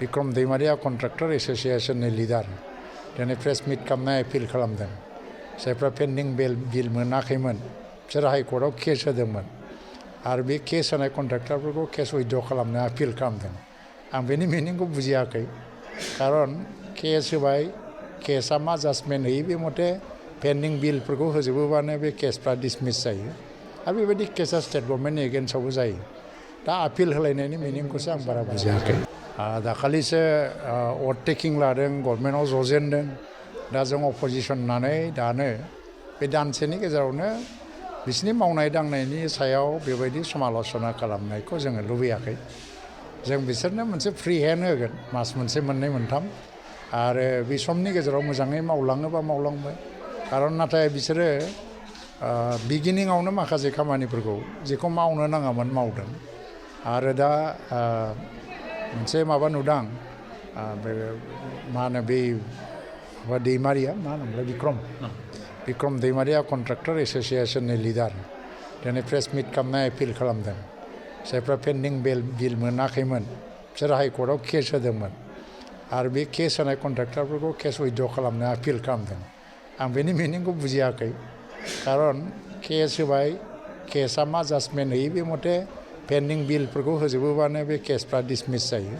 Bikram Daimaria contractor एस'सिएशननि leader दिनै press मिट खालामनाय appeal खालामदों जायफ्रा पेन्डिं बिल मोनाखैमोन बिसोर हाइकर्टआव केस होदोंमोन आरो बे केस होनाय कन्ट्राक्टरफोरखौ केस उइथड्र खालामनो आपिल खालामदों आं बेनि मिनिंखौ बुजियाखै खारन केस होबाय केसआ मा जाजमेन्ट होयो बे मथे पेन्डिं बिलफोरखौ होजोबोबानो बे केसफ्रा डिसमिस जायो आरो बेबायदि केसआ स्टेट गभर्नमेन्टनि एगेन्स्टआवबो जायो दा आपिल होलायनायनि मिनिंखौसो आं बारा बुजियाखै दाखालिसो अभारटेकिं लादों गभर्नमेन्टआव जजेनदों दा जों अपोजिसन होननानै दानो बे दानसेनि गेजेरावनो बिसोरनि मावनाय दांनायनि सायाव बेबायदि समाल'सना खालामनायखौ जोङो लुबैयाखै जों बिसोरनो मोनसे फ्रि हेन्ड होगोन मास मोनसे मोननै मोनथाम आरो बे समनि गेजेराव मोजाङै मावलाङोबा मावलांबाय खारन नाथाय बिसोरो बिगिनिङावनो माखासे खामानिफोरखौ जेखौ मावनो नाङामोन मावदों आरो दा मोनसे माबा नुदां बे मा होनो बे दैमारिया मा होनोमोनलाय बिक्रम दैमारिया कन्ट्राक्टर एस'सिएशननि लिडार दिनै प्रेस मिट खालामनाय एपिल खालामदों जायफ्रा पेन्डिं बिल मोनाखैमोन बिसोर हाइकर्टआव केस होदोंमोन आरो बे केस होनाय कन्ट्राक्टरफोरखौ केस उइथड्र खालामनो आपिल खालामदों आं बेनि मिनिंखौ बुजियाखै खारन केस होबाय केसआ मा जाजमेन्ट होयो बे मथे पेन्डिं बिलफोरखौ होजोबोबानो बे केसफ्रा डिसमिस जायो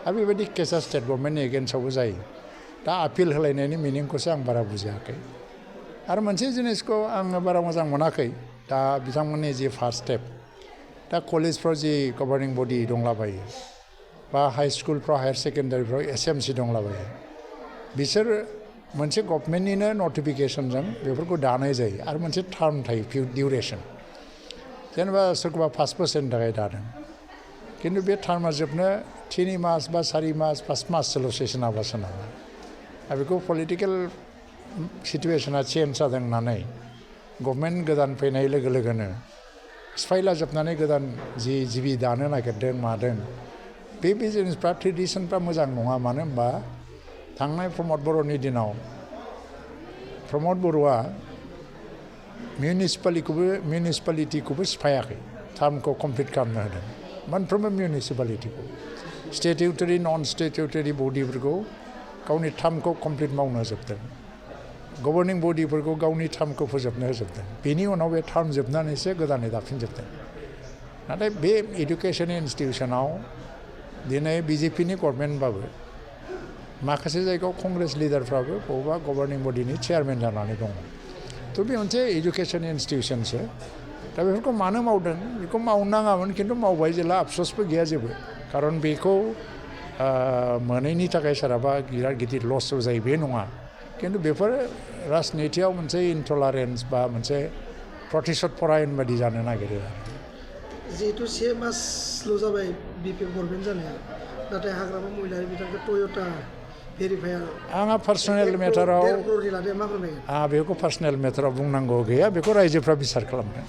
आरो बेबायदि केसआ स्टेट गभर्नमेन्टनि एगेन्स्टआवबो जायो दा आपिल होलायनायनि मिनिंखौसो आं बारा बुजियाखै आरो मोनसे जिनिसखौ आङो बारा मोजां मोनाखै दा बिथांमोननि जि फार्स्ट स्टेप दा कलेजफ्राव जि गभर्निं बडि दंलाबायो बा हाई स्कुलफ्राव हायार सेकेन्डारिफ्राव एसएमसि दंलाबायो बिसोर मोनसे गभर्नमेन्टनिनो नटिफिकेसनजों बेफोरखौ दानाय जायो आरो मोनसे टार्म थायो डिउरेसन जेनेबा सोरखौबा 5 बोसोरनि थाखाय दादों खिन्थु बे टार्मा जोबनो 3 मास बा 4 मास 5 माससोल'सो सोरनाबा आरो बेखौ पलिटिकेल सिटुवेसना चेन्ज जादों होननानै गभर्नमेन्ट गोदान फैनाय लोगो लोगोनो सिफायला जोबनानै गोदान जि जिबि दानो नागिरदों मादों बे जिनिसफ्रा ट्रेडिसनफ्रा मोजां नङा मानो होनबा थांनाय प्रमद बर'नि दिनाव प्रमद बर'आ मिउनिसिपालिटिखौबो सिफायाखै टार्मखौ कमप्लिट खालामनो होदों मोनफ्रोमबो मिउनिसिपालिटिखौ स्टेटिउटरि नन स्टेटिउटरि बडिफोरखौ गावनि टार्मखौ कमप्लिट मावनो होजोबदों गभर्निं बडिफोरखौ गावनि टार्मखौ फोजोबनो होजोबदों बेनि उनाव बे टार्म जोबनानैसो गोदानै दाफिनजोबदों नाथाय बे इडुकेसन इन्सटिटिउसनाव दिनै बिजेपिनि गभर्नमेन्टबाबो माखासे जायगायाव कंग्रेस लिडारफ्राबो बबेबा गभर्निं बडिनि चेयारमेन जानानै दङ थ' बे मोनसे इडुकेसन इन्सटिटिउसनसो दा बेफोरखौ मानो मावदों बेखौ मावनाङामोन खिन्थु मावबाय जेला आफस'सबो गैया जेबो खारन बेखौ मोनैनि थाखाय सोरहाबा बिराद गिदिर लस जायो बे नङा खिन्थु बेफोर राजनितियाव मोनसे इनटलारेन्स बा मोनसे प्रतिशत परायन बादि जानो नागिरो जिहेतु 1 मासल' जाबाय बिपिएफ गभर्नमेन्ट जानाया नाथाय हाग्रामा महिलारि बिथांखौ टयटा भेरिफायार आंहा पार्सनेल मेटाराव बेखौ पार्सनेल मेटाराव बुंनांगौ गैया बेखौ रायजोफ्रा बिसार खालामगोन